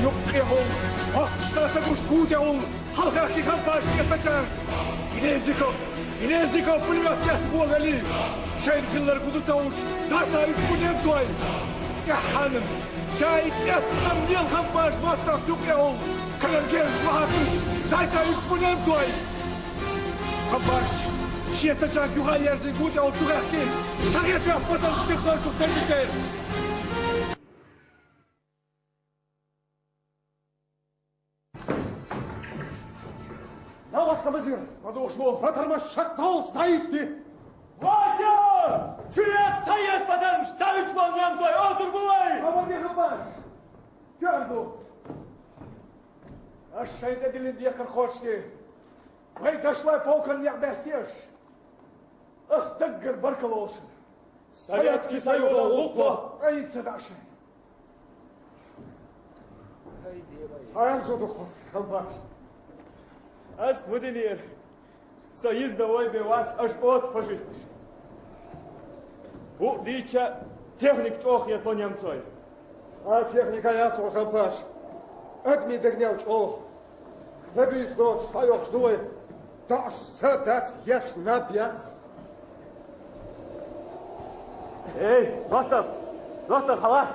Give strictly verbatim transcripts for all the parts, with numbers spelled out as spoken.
Юккъехула, хьосташта ца гуш гу тӀехула, хьалхахкий Хампаш шен тачанг. Гнездиков, Гнездиков, пулемёт етташ вогӀалий. Шайна хилларг хӀу ду ца хууш, дӀасаюьгу бу немцой. ЦӀеххьана, шай тӀессам лела Хампаш мостагӀашта юккъехула, кхерар герзаш ма хьакхуш, дӀасаюьгу бу немцой. Хампаш шен тачанг юха а ерзийна гу тӀехула чухаьхкий, схьахетаваьккха патарм психнойчух терра церан. Давай, командир! Подошву! Патармаш шакдолаш дӀаитти! Вася! Чу ца еза патармаш дӀаитта вол немцой, отур бу вай! Командир Хабаш! Чу ду? Аш шайн тӀедиллина декхар кхочушде. Вай дашлой полкан некъ баьстеш. Ас даггара баркалла олу шуна. Советский Союзо гӀуллакх до. Айца даша. Цхьаьна зу дукха, Хампаш. Ас хӀу динера? Со йиза дан вай бен вац, аша оцу фашисташ. ХӀуъа дийча, техника чӀогӀа хетало немцой. Цхьа техника яц хьо, Хампаш. Адамийн дегнел чӀогӀа. Набийца доцуш схьайоккхуш ду вай. ДоӀуш са дац, еш наб яц. Эй, доттагӀа! ДоттагӀа, хьала!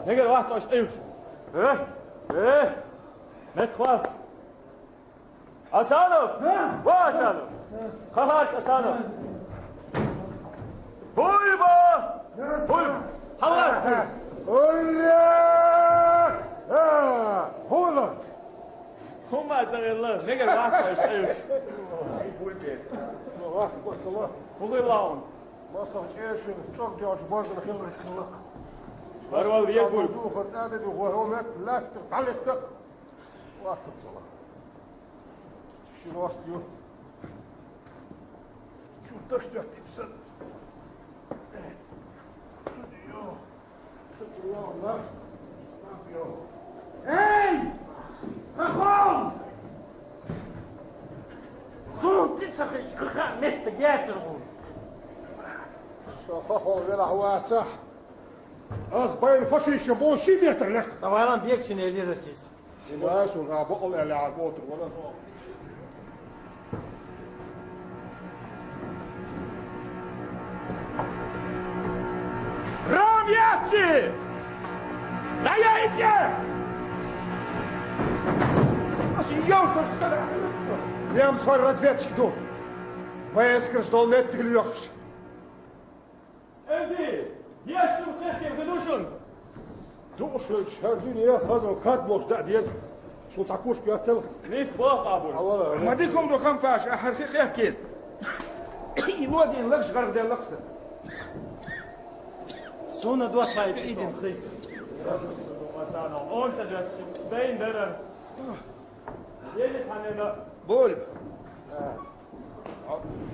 Мегар вац аша тӀейлча? Э? Э? Меттахвала! Асанов! Ва Асанов! Хахарч Асанов! Буйба! Буйба! Хьала! Ура! А, хӀула! ХӀума ца хилла, мегар вац аша тӀейлча. ХӀу хилла хьуна? Масах чӀешина, цӀог доьлча божана хилла хилла. Барвал еза Буйба. Духар тӀаьда ду, гӀо хӀу мет лаьтта, дӀалетта. Лаьтта цала. Ши рост ю. Чу даш деш ипсан. Эй! Хахол! Сунтица хич, кхаха метта гясар гу. Со хахол велахь вацахь. Ас байна фашистам бу ши метр лек. Давай лан бегчине лирасис. Ва су га бакъал аьлла гӀа готур вара. Рам яцци! ДӀаяйцӀе! Ас йовсар сара. Немцой разведчик ду. Вай эскарш долу меттиг лоьхуш. Эмби, еш шу кхехкина хи ду шуна? Дукъушхуьлчу хӀара дуьне хаза кад болуш даа деза. Цунна цхьа кушка йоьттал. Нийса боху къабур. Ма дика хӀума ду, Хампаш, ахьар хи кхехкина. И лодин лагаш гӀаргӀделла-кх сан. Суна дохьай цӀийдина хи. Аса, он ца дойн дара. Ели цхьаннена. Боль.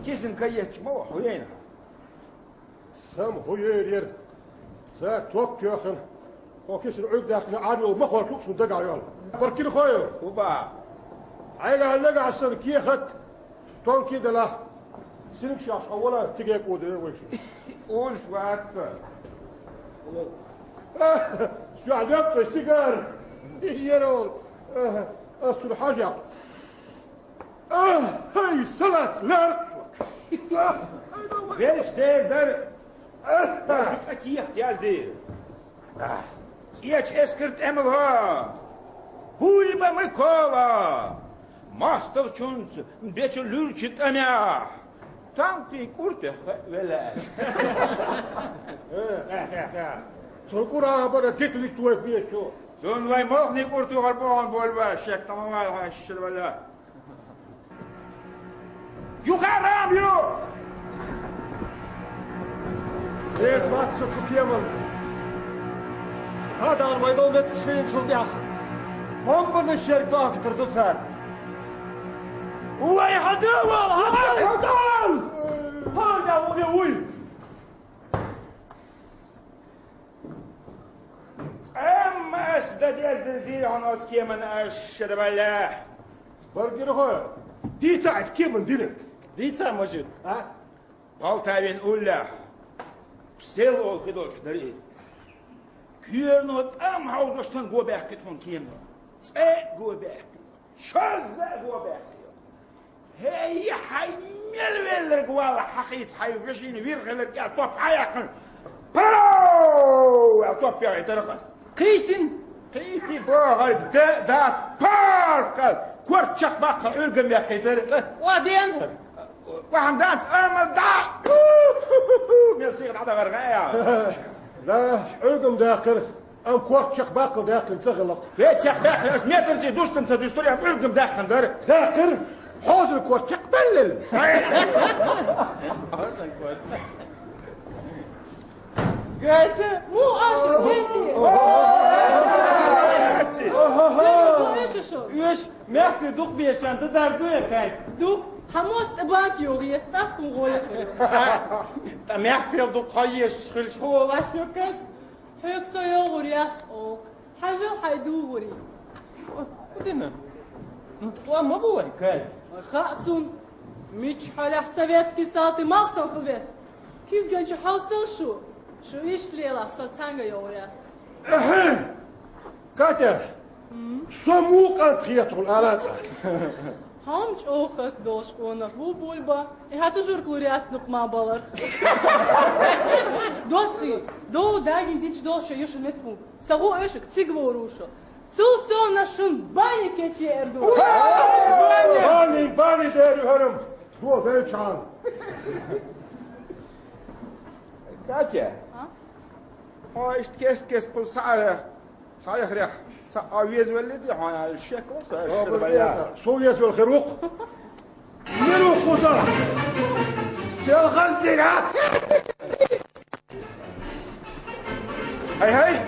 Кисин каетча ма вахьа, хӀу яйна. Сам хӀу ер яра. Цара топ тоьхна, хьо кисана Ӏуьрг даьккхина Ӏар йолу ма хорта юкъ шун дагахь йолу. Баркина хой! Уба! Хьайгахь нагахь санна кехат, тонкий далахь. Синкашахь хьо вала циге кӀур дара вайша. Уьш вац ца. Шуьхь доккху сигар. Яра волу. Ас цуьнан хьажа яккху. ХӀай, салац, ларкъ! Вешан дера дара! Аша цӀа кехат яздийра. ЦӀечу эскар тӀемал хӀа! Буйба ма кола! МостагӀчунца бечу луьрачу тӀамехь! Танкий кӀуртех велла аьлла. Э, э, э, э. Цо кӀура а бара, диталиг тоьхна бечу. Цунна вай мохний кӀуртухар бохьун болу бан, шек тӀама вай хьаьшшина валя. Юха рам ю! Эс вац со цу кеман. Хьадан вай дол метташ хиначул тӀехь. Бомбанаш шерг дохкатар ду цара. Вай хьан ду вал, хьан ду вал! ХӀан ду вал, уй! Амма ас дан деза дийр хьуна оцу кеман аш шадавалла. Баргирхо, дийца ас кеман динарг. Дийца, Мажид. А? Полтавин уллехь. Псел олу хи долчу дарий. Хьоьрано тӀам хьовзош санна го баьккхи тхуна кема. ЦӀе а го баьккхи. Шозза а го баьккхи. ХӀей, хьай мел велларг валла хьахийца, хьай вешина вир хиларг аьлла, топ хьаяьккхина. Пароу! Аьлла, топ яхийтар аз. Кхийтина? Кхийти бохарг да-, дац, парк аз. Корта чакхбаккха Ӏуьргам баьккхийтар. О, ден! Вахьан дац, амма да! Мел сиха дӀадахар гӀе. Да, Ӏуьргам даьккхира. Ам корта чакхбаккхал даьккхина ца хилла. Ве, чакхдаьккхина, ас метрций дустам ца дуьстур, ам Ӏуьргам даьккхина дара. Даьккхира? Хьоза корта чакхбаллал. Гайта? Му аша, Гайти? Ого! Сёрма, эша шо? Уьш, мехкри дукх бешан, да дар дуя, Кайт? Ду, хьамот тӀа банк йогӀ, ес тахкун гӀоя хир. Та мехкрил дукх хьо еш хилч хо лас йоккас? Хьоьга со йогӀур яц оха. Хьажал хьай дугӀури. Дина. Ну, тӀом ма бу вай, Кать. Хаъ сун. Мичча хьалехь советский салти малх сан хилвес. Кизганчу хьал сан шу. Шу иштта лелахь, со цхьаьнга йогӀур яц. Ахьа! Катя! Со мукъан хетахула ара цӀа. Хьо-м чӀогӀа хатта долуш къонах ву, Бульба. И хьан тужург лур яц дукха ма балар. ДоттагӀий, дов дагина диташ долуш ю шун метку. Сан гӀо эшак цига вор ву шу. Цул сона шун бани кечъер ду. Бани, бани дер ю хӀарам. До велчан. Катя. А? Хьо иштта кест-кест пул саьрах. Цхьа яхарехь, цхьа а везавелли ди хьуна, шек ву, ца О, аш хир бу байя. Со везавелла хир ву-кх. Мир ву кхуза? Сел хаздира? Хай, хай!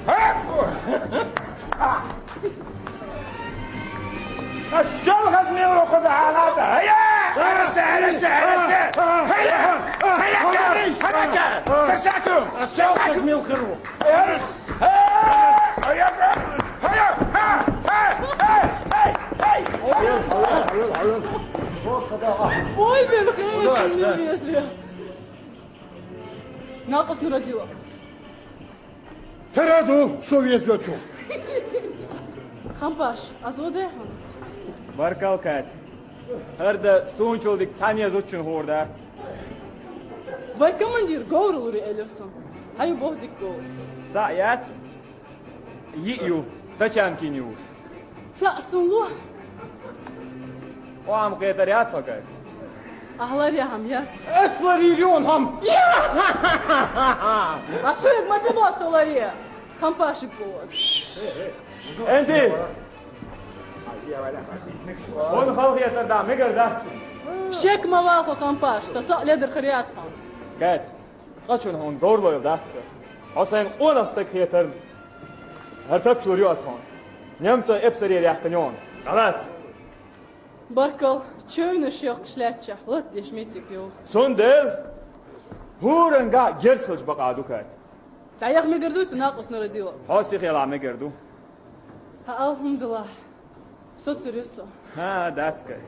Хай! Ас сел хазмел рухуза хьалаца. Хая! Хаяса, хаяса, хаяса! Хая! Хая! Хая! Сасаку! Ас сел хазмел хиру. Ой, бен хаяса, не везде. Накъус Нурадилов. Тара ду, со везде чу. Хампаш, аз воде хьуна. Баркал, Катя. ХӀара да суначул дика цхьанне зудчун хӀора дац. Вай командир говралур ю элира со. Хьан ю боху дика говр? Цхьаъ яц. Йиъ ю, тачанкин юш. Цхьаъ сун ло. Къам кхетар яц хьо кай? Ахьа лар яхьам яц. Ас ларийр ю хьо хьам. Ас хьоьга ма ца бо со ларе. Хампашиг бо ас. Энди! Сон халхетар да, мегар дац. Шек ма вал хьо, Хампаш, со со ледар хир яц хьо. Кать, цкъачунна хьуна говр лойла дац сан. Хьо сайн къонах стаг хетарна. ХӀара тапчалур ю ас хьуна. Немцойн эпсарера яьккхина ю хьуна. ДӀалац! Баркал, чевнаш йоккхуш лаьттачехь латдеш меттиг ю. Цундела хӀоранга герз хилча бакъ ду, Кать. ДӀаяха мегар дуй сан накъус Нурадилов? Хьо сихъелахь мегар ду. Хьан алхьамдулахь. Соцур ю со. ХӀа, дац кай.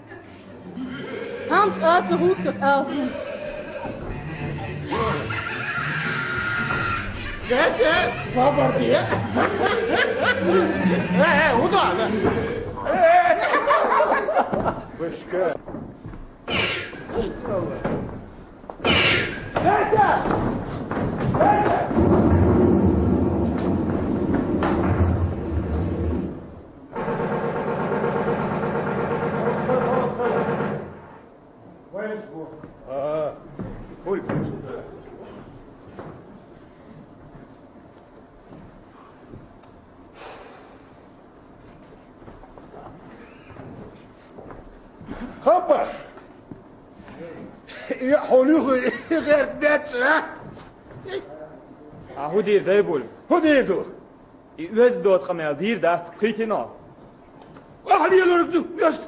ХӀанз а ца хӀусса кӀал хӀун. Гете, собар де. Э, э, удана. Башка. Хапа! Я хьо нуьху гӀерт беццӀа, а? А хӀун дийр дай буьлу? ХӀун дийр ду? И оьзда доцу къамел дийр дац, кхийтина. Ахьа лелург ду, оьзда.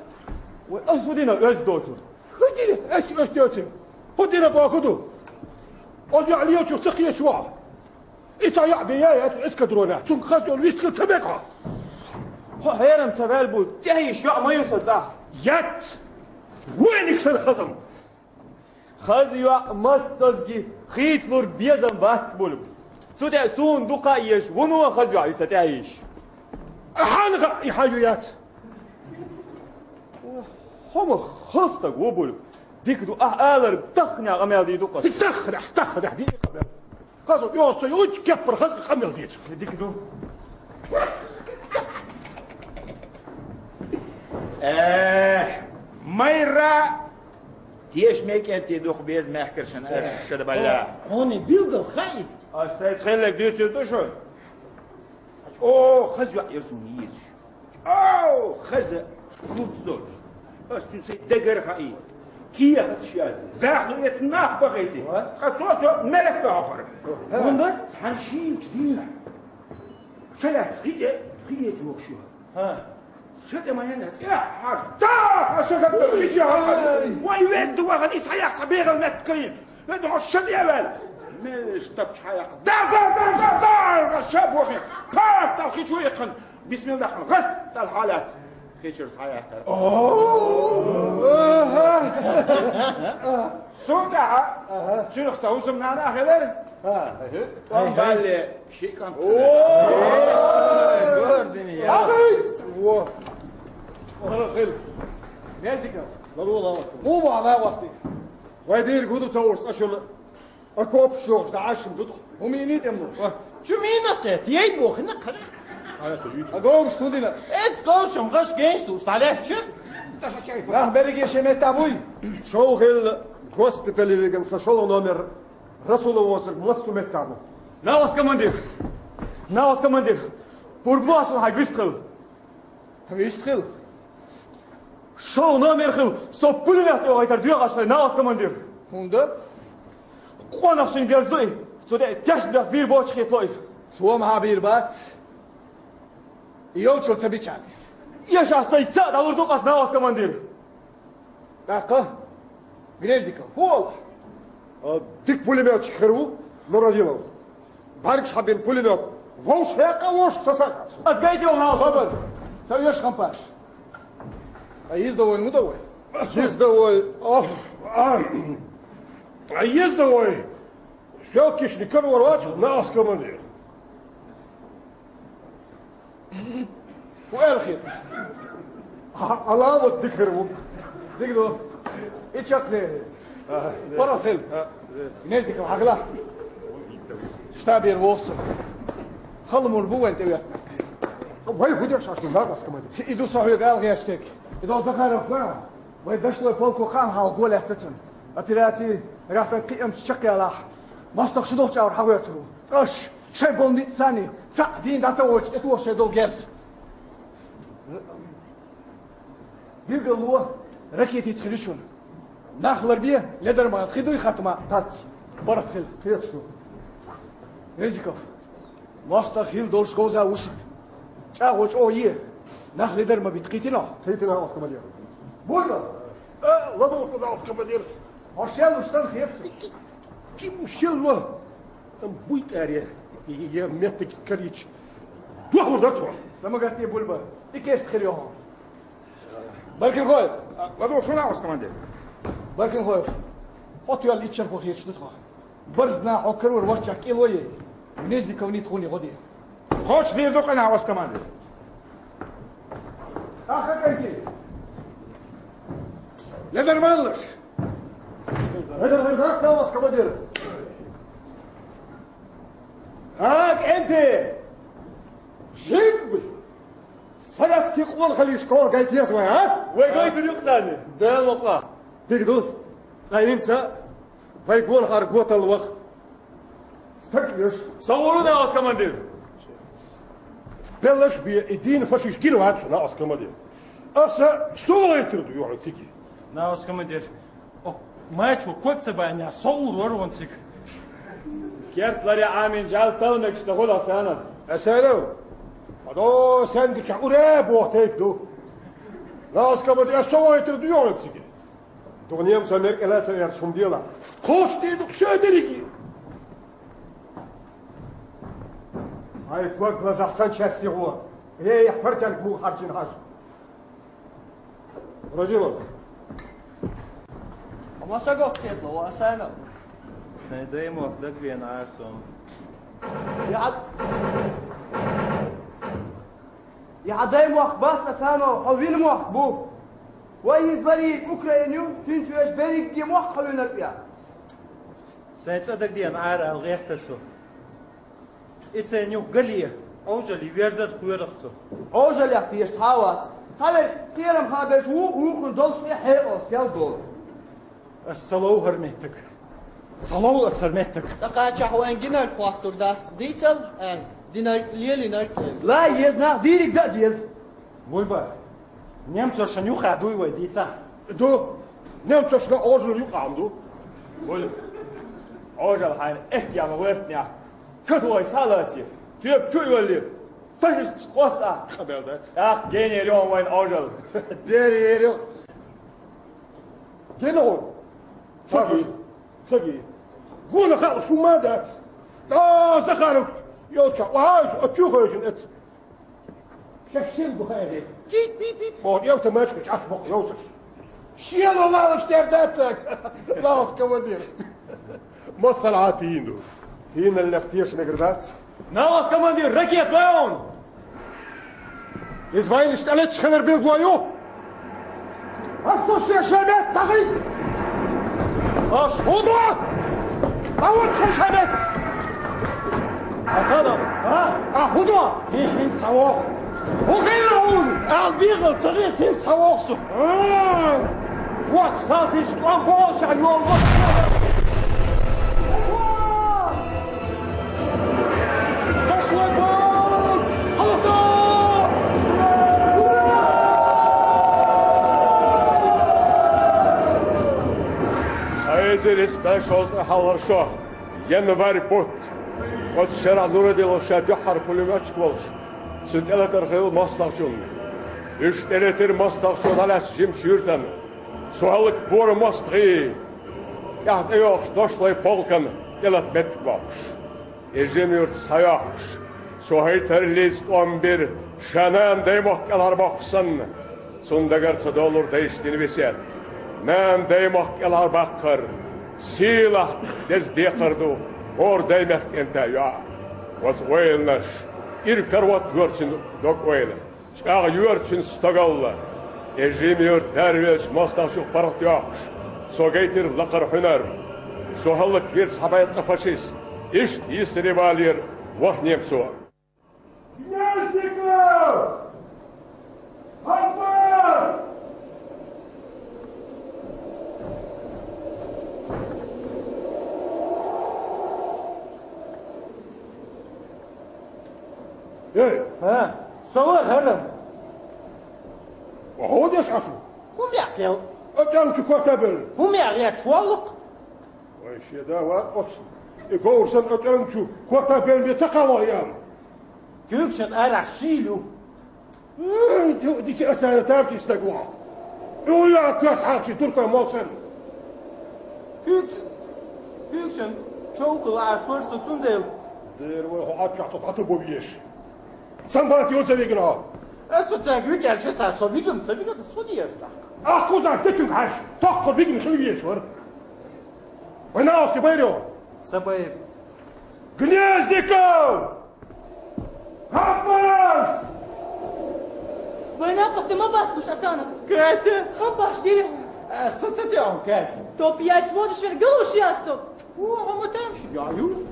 Вай, ас хӀун дина оьзда доцург? ХӀун дина ас оьзда доцург? ХӀун дина боху ду? Оцу яа лелачух ца кхеча вахьа. И цхьа яа бен яц эскадрона, цунга хаза йолу вист хила ца мега хьо. Хьо хьерам ца ваьлла бу, тӀехь йиш йоӀ ма ю сан цӀахь. Яц! Вайниг сан хазам! Хаза йоӀ массазге хийцалур безам бац, Бульба. Цу тӀа суна дукха а еш, вуно хаза йоӀ ю са тӀа еш. Хьанга и хьан ю яц? Хьо ма хаза стаг ва, Бульба. Дика ду, ахь алар тахханехь къамел дийр ду-кх ас. Тахханехь, тахханехь дийр къамел. Хаза йоӀ со йолчу кеппара хаза къамел дийр. Дика ду. Э, майра! Теша мекӀентий дукха беза мехкаршна аш шада балла. Хьуна билггал хаьий? Ас сайца хилларг дуьйцур ду шуна. О, хаза йоӀ яра суна езаш. О, хаза куц долуш. Ас цуьнан сайн дагара хаьий. Кехаташ язъе. Захно эца нах бахийти. Ткъа цо со меллаца хьокхура. ХӀунда? Цхьана шийначу дийнахь. Ша лаьцна хи тӀе, хи эца вогӀуш ю. ХӀа. Ша тӀе ма яна, цӀеххьана, цӀа, ша хатта хи чу хьакхаьчна. Вай ведда вахана, и схьаяккха цхьа бегӀал метта карийна. Ведда хьо ша тӀе а ваьлла. Меллаша тапча хьаяккха. Да, да, да, да, да, ша бохи. Паттал хи чу иккхина. Бисмилла дахана. ГӀаттал хьалаьцна. Хи чуьра схьаяьккхира. Цул тӀаьхьа цуьнах сан хӀусамнана а хилира. Тхьамбалле ши кӀант хилира. Во. Меза дика. Лало, лало. Муха боху, лало, вастий? Вай дийриг хӀун ду ца вуьйш, цкъа шуна? Окопаш йохуш дӀа Ӏаш ма ду тхо. ХӀума йиний тӀе ма луш? Чу мина кхета, ей бохина кхара. Агогуш хӀун дина? Эцу говшам гӀаш генаш дууш дӀалаьттачара. Нах берриге шен меттахь буй? Шов хилла госпитале вигна сан шолгӀа номер Расула воцург массо а меттахь бу. Навас командир! Навас командир! Пурба ло ас хьайга вист хила! Вист хила. Шов номер хила, со пулемёт тӀе вахийтар доьху ас хьайн, Навас командир. ХӀунда? Къонахчун герз ду и, цу тӀе тешнабехк бийр боцуш хетало иза. Цо ма хьан бийр бац. И йолчул ца бича. Эшахь сайн са а дӀалур ду-кх ас, Навас командир. ТӀаккха? Гнездиков, хӀун олу? А, дика пулемётчик хир ву Нурадилов. БӀаьргаш хьабина пулемёт. Вовшах хьекха а, вовшах таса а. Ас гайта йолу нал. Собар! Ца оьшу, Хампаш. А ездовой муха до вай? Ездовой. А, а, а ездовой. Сёлкишни карор вац, Навас командир. ХӀун аьлла хета? Ала вот дика хир ву. Дика ду. И чекхлери. ПаргӀат хила. Гнездиков, хьахила. Штабера воху со. Хала мур бу вайн тӀе веттина. Вай хӀун деш аш ду, Навас командир? И ду со хьоьга ала гӀерташ дерг. И долу Захаров бан. Вай дашлой полко кхаъна хьалха го лаьцна цунна. Операци ряхсан кхиамца чекхъялахь, мостагӀ ши долчу агӀор хьагӀоьртур ву. Аша шайн болу ницкъ санний, цхьаъ дийна дӀа ца войтуш, тӀетоха шайн долу герз. Билгало, ракетица хир ю шуна. Нах ларбе, ледарман хи дуй хатма? Дац. ПаргӀат хила. Кхеташ ду. Резиков. МостагӀ хила долуш говза ву шуьга. ЧӀагӀо чӀогӀа е. Нах ледар ма бита, кхийтина хьо? Кхийтина, Навас командир. Бурба! Э, ладугӀуш ду, Навас командир. Хьо шел луш санна хета со. Ким шел ло? Там буй тӀаьре. Я меттиг карийча. Дохлур дар тхо. Самагатте, Бульба. И кест хир йоху. Баркинхоев! ЛадогӀа шуна, Навас командир. Баркинхоев, хьо тоьлла иччархо хеташ ду тхо. Барзна хьо карор варччахь кӀел вай. Гнездиковний тхуна гӀо де. Кхочушдийр ду-кх, Навас командир. Аха, кӀайки! Ледарманлаш! Ледарман дац, Навас командир! А, кӀентий! Жимма! Советский къонахаллаш кхо гайта еза вай, а? Вай гойтур ю-кх царна. Дела локъа. Дика ду. Ткъа хӀинца вай гонахара готалла ваха стаг веш. Со вур ву, Навас командир. Беллаш бе, и дийна фашист гина вац, Навас командир. Аса со вахийтар ду юьхьанца цига. Навас командир. О, мачо ког ца баьннехь, со ур вара вон цига. Керт ларе Ӏамийна жал талмекаш ца хуьлу аса хӀанад. Асаров, хьо до сен гича уре боху тайп ду. Навас командир, аса со вахийтар ду юьхьанца цига. Дукха немцо мер кӀела ца гӀерташ хӀума дела. Кхочушдийр ду-кх шо дерриге. Ай, ког глазах санчаьрца йихо. Эй, партянка муха хьарчийна хьажа. Разилов. Ма са гӀо кхеталу, ва Асанов. Сайн даймохк дагавена Ӏа сона. Я, я даймохк бац, Асанов, хьо вина мохк бу. Вай иза барийга Украина ю, цуьнца веш берриге мохк хьо винарг я. Сайн цӀа дагадеана Ӏара ала гӀертар со. И сайн юха гали, Ӏовжале верзар кхоьрах со. Ӏовжалех теша цхьа а вац. Цхьаверг кхерам хабелча ву, вукхун долчу тӀе хьекъал сел долу. Ас ца лов хӀара меттиг. Ца лов ас хӀара меттиг. Цкъа кхачахь вайн гинарг хӀоттур дац, дийцал, аьлла, динарг, лелинарг, аьлла. Ла еза, нах дийриг дан а деза. Буйба, немцош шун юххе дуй вай, дийца? Ду. Немцошна Ӏожалла юкъахь ду. Буй. Ӏожалла хьайна эттехь ма вертнехь. Католой схьа а лаций. Тоьпа чу а йоллий. Фашисташ къоста. Къамел дац. Ах, генер йогӀу вайн Ӏожалла. Дер ер ю. Гена гӀо. Ца гий. Ца гий. Гуна хаалуш хӀума дац. Да, Захаров, йолча, вай, а чу хойшин эц. Шаьш сен бу хаьий? Пип-пип-пип. Боху, я автоматчик чӀаш боккха йовсаш. Шена лалаш тера дац ца. Лалас командир. Масала а тийна ду. Тийналлех теша мегар дац. Налас командир, ракет ваун! Иза вайнаш тӀелеташ хилар билгало ю? Ас со шен шайн метта тахийта! Аш хӀун до? А вот шен шайн метта! Асадов, а? А хӀун до? Хин, хин, савох! ХӀун хилла хьуна? Ал бегӀал ца гӀе, хин, савох со! А! Вот салтич, он голша, йолу! Пошла вон! Холостой! Цхьа эзар исс бӀе шовзткъе хьалхара шо, январь бутт, оцу шарахь Нурадилов ша дуьххьара пулемётчик волуш, цуьнан тӀелатар хилла мостагӀчунна. Уьш тӀелетира мостагӀчо дӀалаьцначу жимачу юьртана. Цу хӀаллакбора мостагӀий тӀаьхьа тӀейогӀуш дошлой полкана тӀелата меттиг боккхуш. И жима юьрта схьайоккхуш, цо хӀай тарллица тӀом бира, ша нана даймохк кӀелхьарбоккхуш санна, цунна дагара ца долура дайша дина весет. Нана даймохк кӀелхьарбаккхар, сийлахь деза декхар ду хӀора даймехкан кӀентан йоӀ. Оцу ойланаш, ира карават вора цуьнан дог-ойла. ЧӀагӀ йора цуьнан стогалла. И жима юьрта дарвелча мостагӀчух паргӀатйоккхуш, цо гайтира лакхара хьуьнар. Цу хӀаллакьхира цхьа бӀе ткъа фашист. Иштта йисаре валийра ваха немцо. Гнездников! Хьампа! Эй! А? Со вара хӀара. ХӀун деш Ӏа шу? ХӀун мех кхел? КӀелхьарчу корта белла. ХӀун мех гӀерташ воллукх? Вай, шен да ван оцу. И говр санна кӀелхьарчу корта белла бен ца кхалло ян. Куьйгашан арахь шийла ю. Ай, тьу, дича асара тамашийна стаг ван. Ю, я, корта хьарчий туркой молсан. Куьйгаш-, куьйгашан човхала Ӏаш вара со цундела. Дера вай, хьо Ӏаччохь со дӀату бу веш. Сан бати ю ца вигна хьо? Ас со цаьрга вигелча цара со вигна ца вигна, со деза тӀаккха. Ах, кхузахь дечуьнга хьаьжча, тохкар вигна хила веш вара. Вай наости байр ю? Ца байр. Гнездников! Хаппарас! Вай накъостий ма бац гуш, Асанов. Катя! Хаппаш гири. А, со ца тӀехь, Катя. То пьяч водаш вер галуш яц со. О, а ма там ши, я, ю.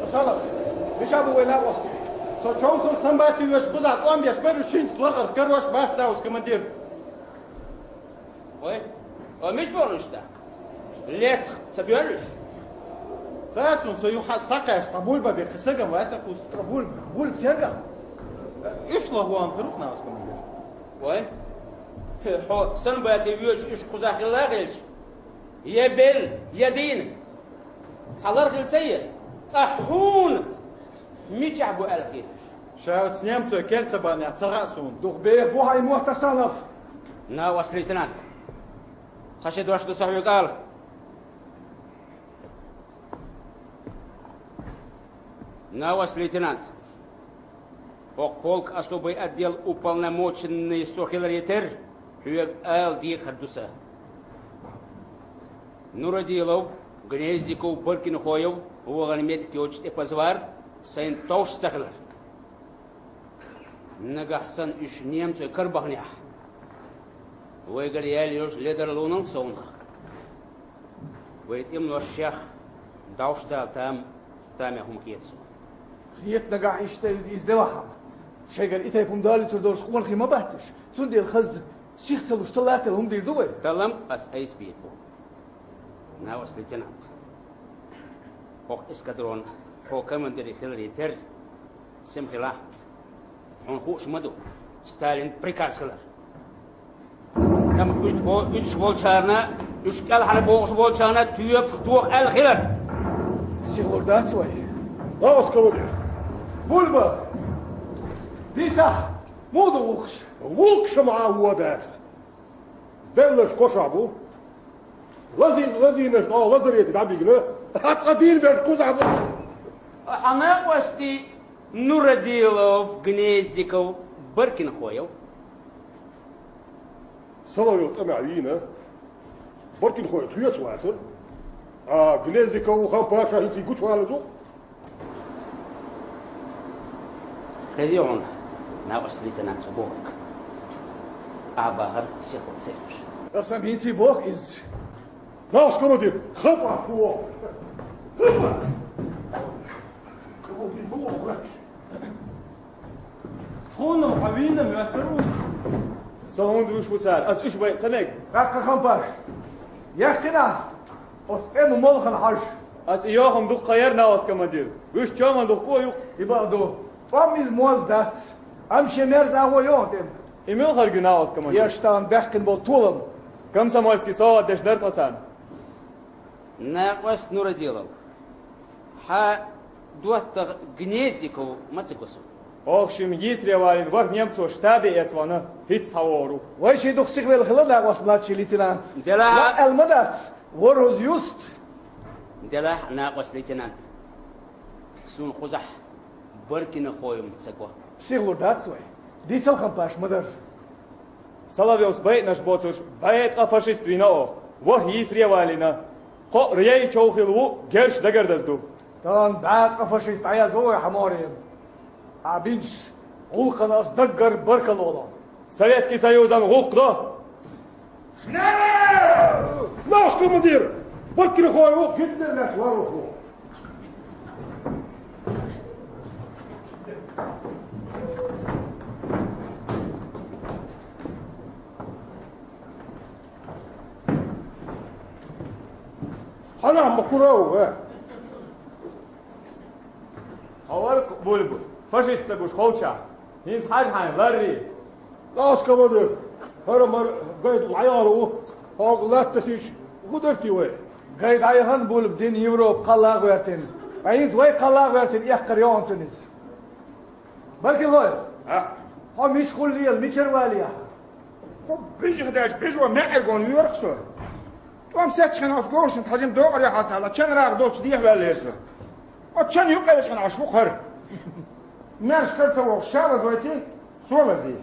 Асанов, миша бу вай накъостий. Со човхал самбати веш кхуза тӀом беш беру шинц лахар карош бац давус командир. Ой, а миш болуш тӀаккха? Летах ца боьллуш? Хацун со юха сакхаьш, сан бульба бе кхин сагам ваца кхуз. Ткъа бульба, бульба тергам. Уьш лагӀон хир ву-кх наскам бе. Ой, хьо сан бати вуьйш уьш кхуза хилла хилча, я бел, я дийна. Цхьа лар хила ца еза. Ткъа хьуна мичахь бу аьлла хеташ? Ша оцу немцой кер ца бахнехь ца хаьа суна. Дукха беха бу хьайн мотт, Асанов! Наос лейтенант! Цхьа ши дош ду сан хьоьга ала. Наос лейтенант! ХӀокху полка особый отдел уполномоченный со хиларе терра, хьоьга ала декхар ду сан. Нурадилов, Гнездиков, Баркинхоев вогӀан меттиг йолчу тӀе паза вар, сайна товш ца хилар. Нагахь санна уьш немцойн карабахнехь, вайгара яьлла йолуш ледарлонал совнах, вай тӀемалошех дӀовш дала там, тамехь хӀума хета суна. Хета нагахь иштта иза делахь а, шайгара и тайпа хӀума далуьйтур долуш къонахий ма бац уьш. Цундела хаза сих ца луш, талла а телла хӀума дийр ду вай? Таллам ас айса бийр бу. Накъост лейтенант. ХӀокху эскадрон хьо командире хиларе терра, сема хилахь, хьуна хууш ма ду, Сталин приказ хилар. Амма уьш бо-, уьш волчарна, уьш кӀелхьара бохуш волчарна тоьпаш тоха аьлла хилар. Сихлур дац вай. Лаос командир. Бульба! Дийцахь, муха ду гӀуллакхаш? ГӀуллакхаш ма вон дац. Белларш кошахь бу. Лазий-, лазийнарш дӀо лазарете дӀабигна. Хьан ткъа дийна берш кхузахь бу. Хьан накъостий Нурадилов, Гнездиков, Баркинхоев. Соловьёв тӀамехь вийна. Баркинхоев тхоьца вацара. А Гнездиков, Хампаша хӀинца гучувалла ду. Хезий хьуна, накъост лейтенант, цо бохург? Ахьа бахара сихо ца хилча. Аса хӀинца боху иза. Накъост командир, хапа хӀун? Хапа! Командир, ма вохуьйтуш. Хьуна хьан вийна моьттур ву? Со хӀунда вуьш ву цара? Ас уьш байа ца мега? ТӀаккха, Хампаш, яхкхинахь оцу тӀеман молхана хьажа. Ас и йохам дукха яра, накъост командир. Вуьш чоман дукха а ю-кх. И бакъ ду. ТӀом иза моз дац. Амма шен мерза агӀо йоху тӀема. И муьлхарг ю, накъост командир? Еш тахана баьккхина болу толам. Комсомольский совгӀат деш дара тхо царна. Накъост Нурадилов. Хьан доттагӀа Гнездиков ма ца го суна. Оха шимма йийсаре валийна ворхӀ немцо штабе эца вахана, хӀинцца схьавогӀур ву. Вай ши дукха сихвелла хила, накъост младший лейтенант. Делахь а аьлла ма дац, ворхӀазза юст. Делахь а, накъост лейтенант. Суна кхузахь Баркинхоев ца го. Сихлур дац вай. Дийцал, Хампаш, ма-дарра. Соловьёвс байинарш боцурш бӀе ткъа фашист вийна оха. ВорхӀ йийсаре а валийна. Кхоъ яй чов хилла ву, герш дагардаза ду. Тахана бӀе ткъа фашист дӀаязво вай хьан море. Ахьа бинчу гӀуллакхана ас даггара баркалла олу. Советский Союзан гӀуллакх до! Шнеллер! Накъост командир! Баркинхоев ву, Гитлер лаьцна варо ву. Хьан ахь ма кура ву, э? Хьо вара-кх, Бульба, фашист ца гуш холчахь. ХӀинца хьажа хьайна, ларрий. Накъост командир, хӀара мара гайда дӀаяхьар ву, хьо латтасича, хӀун дара те вай? Гайда дӀаяхана, Бульба, дин Европа кхалла а гӀоьртина. Ткъа хӀинца вай кхалла а гӀоьртина эккхар йогӀун цунна иза. Баркинхоев! А? Хьо мичахула лела, мичара валий ахь? Хьо бижих даьлча, бижо маьӀӀергон воьрах со. ТӀом сецча хенахь оцу говрашна хьажийна докъар яхьа сахьла, чан рагӀ долчу дехьаваьлла яра со. Оцу чан юккъе вешкъана Ӏаш ву хӀара. Маьрша кара ца вогӀуш, ша лазавайти, со лазий.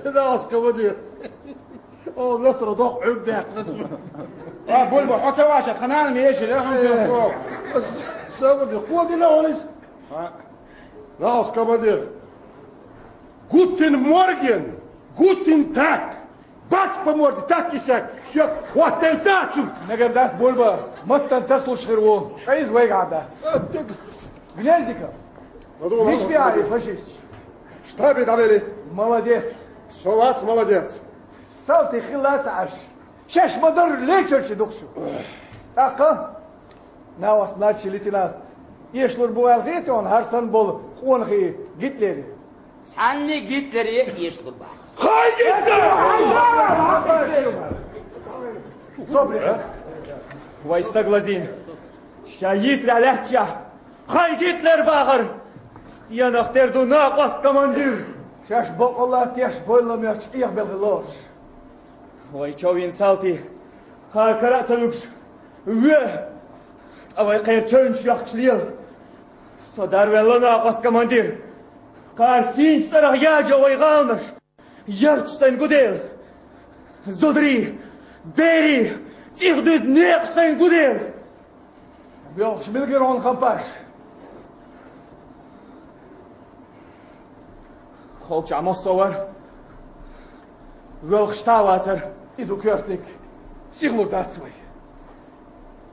Накъост командир. О, Настро, доккха Ӏуьрг даьккхина. А, Бульба, хьо ца ваша, тхан нана мешира, хьуна Э, сов. Сабур де, кхо дина хьуна иза? А? Накъост командир. Гутин Морген, Гутин Так. Бас по морде, так и сяк. Всё, хватайтацун. Наган дац, Бульба, маттан тасалуш хир ву. Ткъа иза вайгахь дац. А, так. Гнездиков. Миш биа и фашист? Штабе дӀавели. Молодец. Со вац молодец. Салти хилла ца Ӏаш. Шаьш ма-дарра лечарчи дукха шу. ТӀаккха, накъост младший лейтенант, эшалур бу аьлла хета хьуна хӀара санна болу къонахий Гитлере? Цхьанний Гитлере эшалур бац. Хай Гитлер! Собри. Вай стаг лазийна. Ша йийсарехь лаьттачехь, хай Гитлер бахар! Стенах тера ду, накъост командир! Шаьш бакъалла теш бойла моьттуш Ӏехабелла хилла лоруш. Вай човйина салти, хӀара кара а ца вуьгуш, ве! Ткъа вай кхерчойнаш йохкуш лела. Со дарвелла, накъост командир! Кхара сийначу цӀарах ягайо вай гӀаланаш! Ялчу сайн гу дела! Зударий, берий, ЦӀих деза некъаш сайна гу дела. Боьлхуш мила гира хьуна, Хампаш? Холчахь массо а вара. Воьлхуш та вацара. И ду коьртаниг. Сихлур дац вай.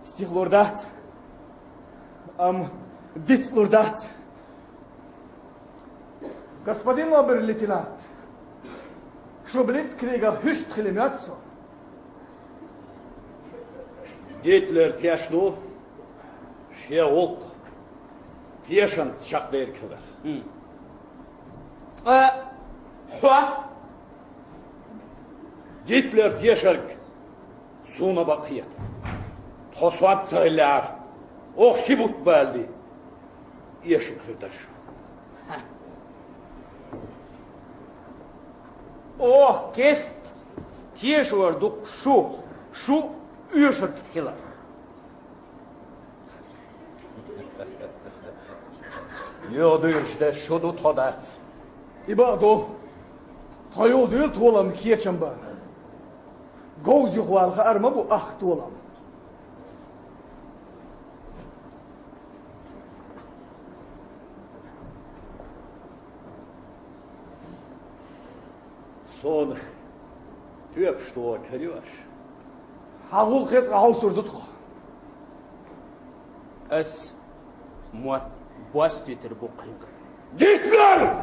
Сихлур дац. Амма дицлур дац. Господин обер-лейтенант, шу блицкригах хӀуьшта хила моьтту со. Гитлер тешна ву шен гӀуллакх тешанца чекхдер хилар. Ткъа хьо? Гитлер тешарг суна бакъ хета. Тхо сонта ца хиллехьара, оха ши бутт балале, эшна хир дара шу. Оха кест тешор ду-кх шу, шу оьшург хиларх. Юха дуьйцуш дерш шу ду, тхо дац. И бакъ ду. Тхо юха дуьйла толам кечам бан. Говза юхавала хаар ма бу ахка толам. Суна тоьпаш тохарг хир ю аш. Хьан гӀуллакхе цкъа хьовсур ду тхо. Ас мотт бостуьйтур бу кхуьнга. Гитлер!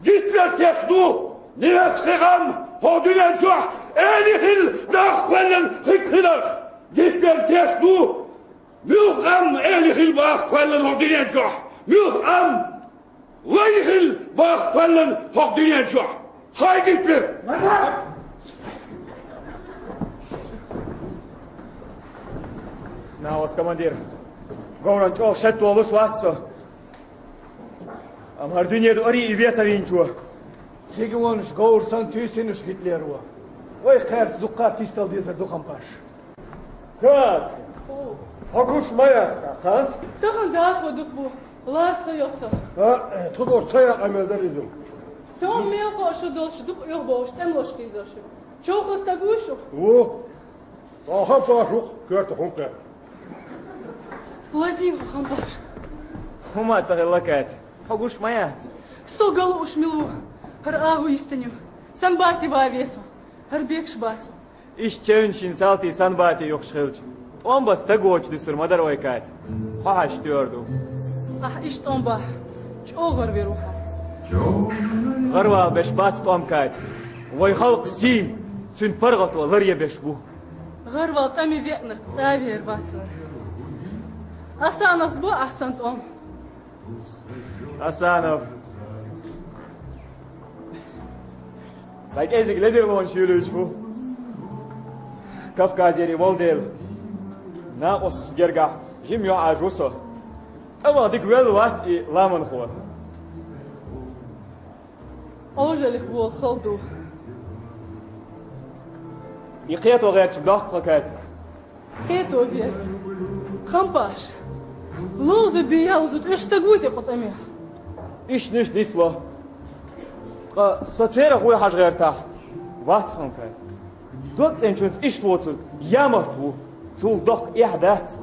Гитлер тешна ву немецкий къам хӀокху дуьнен чохь эли хилла нах кхоьллина хиг хиларх. Гитлер тешна ву муьлхха къам эли хилла бах кхоьллина хӀокху дуьнен чохь. Муьлхха къам лай хилла бах кхоьллина хӀокху дуьнен чохь. Хай Гитлер! Нахьос командир, говран чӀогӀа шед толуш вац со. Амма хӀара дуьне ду ари и веца вийначо. Цига вонаш говр санна туьйсинаш Гитлеро. Вай кхаьрца дуккха тистал дезар ду, Хампаш. Кати, хьо гуш ма яц тӀаккха? Тахана дакъо дукха бу, лар ца йо со. А, тхо долуш ца якъа мел дара иза. Сон мелхо а шу долуш дукха оьгӀбовш тӀемалошка хезаш ю. Човхал стаг вуй шух? Ву. Оха пашух коьрта хӀун кхетта. Лазийла хӀун баш? ХӀума ца хилла, Катя. Хьо гуш ма яц. Со галуш мила ву? ХӀара агӀо йистина ю. Сан бати ван весо. ХӀара бекаш бацо. Иштта чевнашин салтий сан бати юхаш хилча, тӀом бан стаг воцуш дуьсур ма дара вай, Катя. Хьо хьаьжча тоьар ду. Ахь иштта тӀом бан чӀогӀа гӀарвер ву хьан. ГӀарвала беш бац тӀом, Катя. Вай халкъан сий цуьнан паргӀато ларъе беш бу. ГӀарвала тӀаме веанарг цӀа вер бац вара. Асановс бо ахь сан тӀом? Асанов. Цхьа кӀезиг ледарлонаш юьлуьйтуш ву. Кавказера волу дела, накъосташна гергахь жима юьхьӀаьржа ву со. ТӀаваха дика велла вац и ламанхо. Ожалих волу хала ду. И кхето гӀерташ доккха хакат. Кхето вес. Хампаш. Ловза бен ялза тӀе стаг вуй те кху тӀаме? Иштта ниш нисло. Ткъа со церах вуй хьажа гӀертахь, вац хьуна кхета. ДогцӀеначуьнца иштта воцург ямарт ву. Цул доккха эхь дац.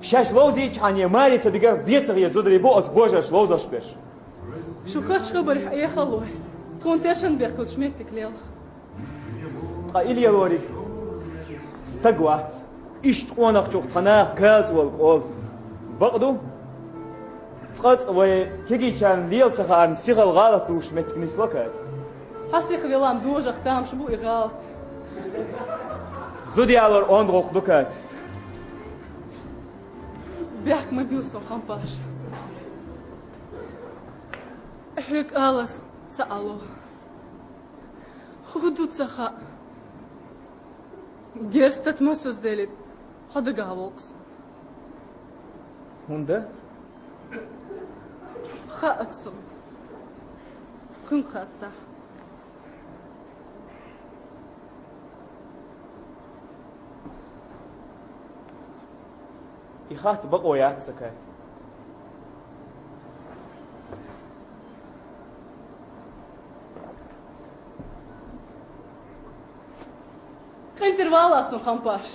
Шаьш ловзийчхьане маре ца бигар бецагӀе зударий бу оцу божарша ловзош берш. Шу хазачу хабарх эхаллой, тхуна тешан бехкалуш меттиг лелха. Ткъа и лелориг стаг вац. Иштта къонахчух тхан наха калца волу кӀола. Бакъ ду, цкъа-цкъа вай кегийчарна лела ца хаарна сихал гӀалат дузуш меттиг нисло, Катя. Хьо сиха велахь, дожах тамаш бу и гӀалат. Зуда ялор онда гӀуллакх ду, Катя. Бехк ма билла сан, Хампаш. Хьоьга алас ца Ӏало. ХӀун ду ца хаьа. Герз тата масазделира, хьо дагахь волкъу со. ХӀунда? Хаьа ца. Кхуьнга хаьттахь. И хатта бакъо яц сан, Катя. КъинтӀера вала сан, Хампаш.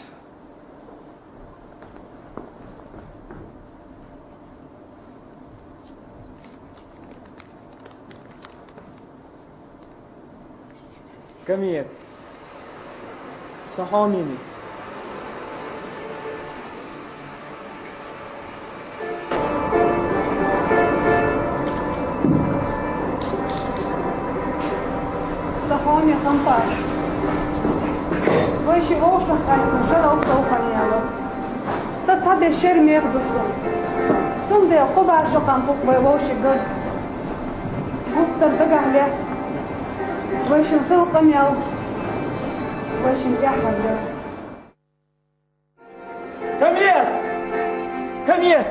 Камият, са хьоме. Са хьоме Хампаш. Вайши вовшах къаьстина шарал сов хьанела. Са цхьа де шер мех ду сун. Цундела кхо башо къам бу вай вовши газ. Гуттар дагахь лаьцна. Вайшин хила къамел, вайшин тӀаьххьара дар. Камият! Камият!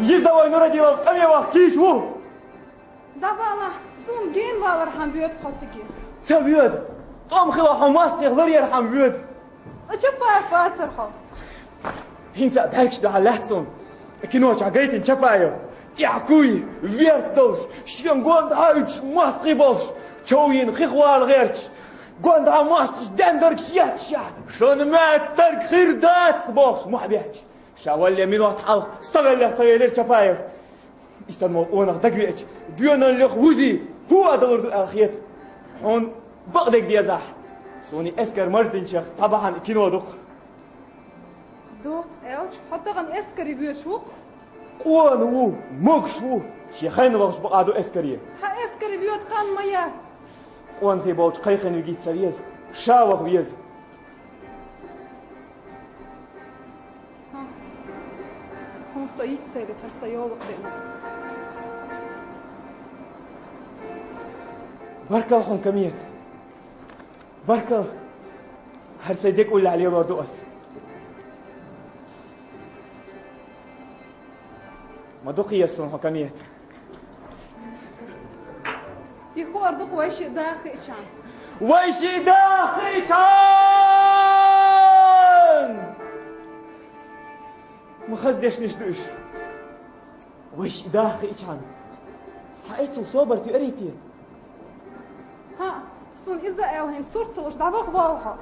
Йиздавай Нурадилов къамевах кийча ву! ДӀавала, сун генвалар хьан воьду кхо циге. Ца воьду! ТӀом хила хьо мостагӀех ларъяр хьан воьду! Ца Чапаев вацар хьо. ХӀинца а бӀаьргаш дахьа лаьцна суна. Кино чохь гайтина Чапаев. ТӀехь куй, верт долуш, шен гонда хьаьвчаш мостагӀий болуш, чов йина хих вала гӀерташ, гонда хьа мостагӀаш ден даргаш етташ, шуна моьттарг хир дац бохуш мохь бетташ. Ша валле минот хьалха стагаллех ца велира Чапаев. И санна волу къонах дагавеача, доьналлех вузи, хӀун а далур ду аьлла хета. Хьуна бакъдерг дезахь, суна и эскар марздинчех цхьа бахьана и кино ду-кх. Доцца аьлча, хьо тахана эскаре воьдуш ву-кх? Къона ву, могуш ву, шен хенна вахча бакъ а ду эскаре. Хьан эскаре воьду хан ма яц. Къонахий болчу кхайкхина вигица ца веза, ша ваха веза. ХӀун со йиц ца йита, хӀара сан йовлакх деана ас. Баркалла хьуна, Камият! Баркалла! ХӀара сайн декъуллехь лелор ду ас. Ма дукха еза суна хьо, Камият. И хӀора ду-кх вайшиъ даха хиъча. Вайшиъ даха хиъча! Ма хаза дешнаш ду уьш. Вайшиъ даха хиъча. Хьан эцул собар туьарий те? ХӀаъ, суна иза аьлла хӀинца сурт ца луш дӀаваха воллу хьо.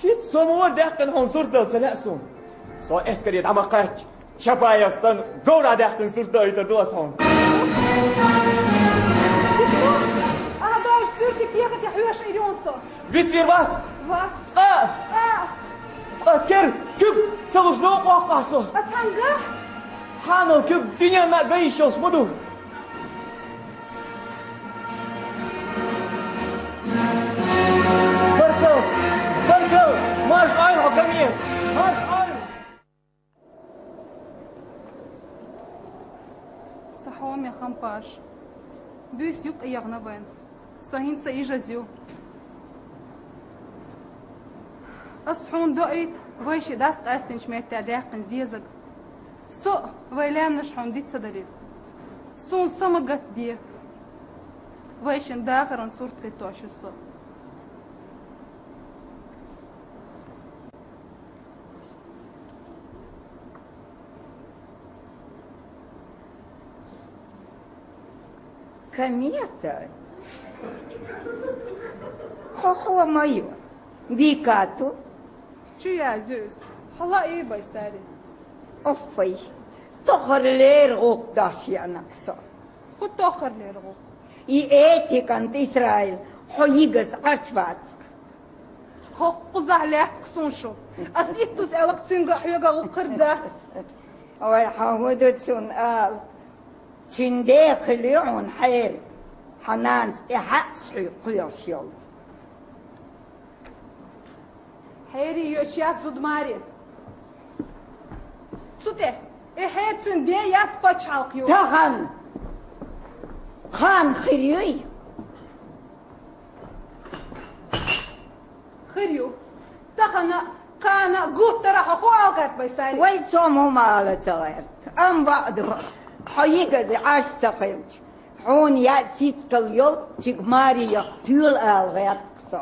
ХӀинца со муха даьккхина хьуна сурт дала ца лаьа суна. Со эскаре дӀа ма кхаьчча, Чапаев санна говра даьккхина сурт даийтар ду ас хьуна. Ахьа долуш суртиг кехате хьоьжуш иръян со. Вицвер вац? Вац. Цкъа? Цкъа. Ткъа кер куьг ца луш новкъа воккху ахь со. Ткъа цхьаьнгахь? Хьанал куьг дуьненна а ган йиш йолуш ма ду. Баркалла! Баркалла! Марша Ӏойла хьо, Камият! Марша Ӏойла! Сан хьоме Хампаш, буьйса юкъа эгӀна вайна. Со хӀинца а йижаза ю. Ас хьуна доуьйту вайшиъ дӀасакъаьстинчу меттехь даьккхина зезаг. Со а, вайн лаьмнаш хьуна диц ца далийта. Суна са ма гатде. Вайшинна дахаран сурт хӀиттош ю со. Камета? Хьо хьо ма ю, Бикату? Чу язйо иза. Хьо лаий, Байсари? Оффай, тохар лер гӀуллакх даш еана со. ХӀун тохар лер гӀуллакх? И эти кӀант Исраил хьо йигаза Ӏаш вац. ХӀокхузахь лаьтта суна шу. Ас иттуза аьлла-кх цуьнга, хьоьга гӀуллакх хир дац. Вай, хьан хӀун ду цунна ала? Цуьнан дехилла ю хьуна хьеран, хьан нанас тӀе хьаъш хьоьга кхоьруш йолу. Хьерий йоьдуш яц зуда маре. Цу тӀе, и хьер цуьнан ден яц пачхьалкх ю. Тахана кхана хир юй? Хир ю. Тахана, кхана гуттара а хьо хӀун ала гӀерта, Байсари? Вай, со-м хӀума ала ца гӀерта. Амма бакъду, хьо йигаза Ӏаш ца хилча, хьуна яа сискал йолччиг марех тоьла ала гӀерта-кх со.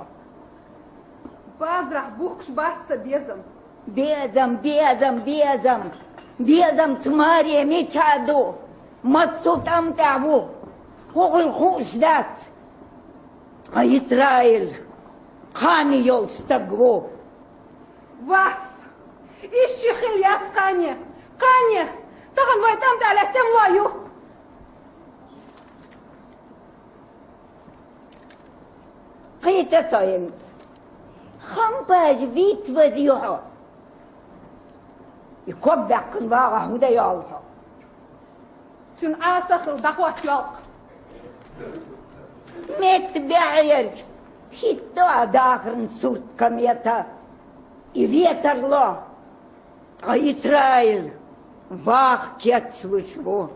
Базарахь бухкуш бац сан безам. Безам, безам, безам. Безамца маре мича ду? Маца цу тӀам тӀехь ву? ХӀун хуьлу хууш дац. Ткъа Исраил кхане йолчу стаг ву. Вац! Иштта хилла яц кхане! Кхане! Тахана вай тӀам тӀехь лаьттина ло ю! Кхийтар со хӀинца. Ханбажа виц вази хьо. И ког баьккхина вагӀа хӀун дан йолу хьо? Цуьнан Ӏаса хила дӀахӀотта йолу. Метта баьхьерг хӀитто а дахаран сурт камета. И ветар ло. Ткъа Исраил ваха кечлуш ву.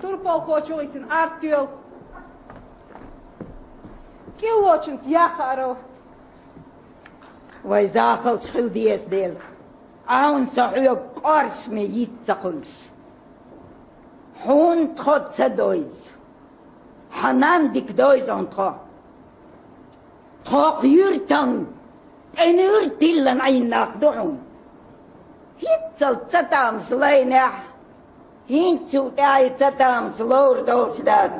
Турпалхочо висина арт йоьлу. КӀиллочунца яхаарал. Вай захалчу хила деза дела, Ӏавна со хьоьга къоршаме йиц ца кхуьлуш. Хьуна тхо ца дойзу. Хьан нанна дика дойзу хьуна тхо. Тхо кху юьртан пӀенуьйра тиллина Ӏийна нах ду хьуна. ХӀинццалц цатамаш лайнехь, хӀинцачул тӀаьхьа и цатамаш ловр долуш дац.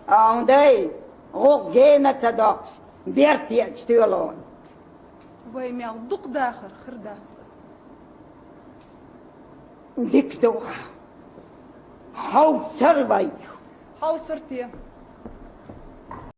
Ахьа дай, гӀуллакх гена ца доккхуш, берт еача тоьлу хьуна. Вай мел дукха дахар хир дац хаза. Дика ду. Хьовсар вай. Хьовсар те.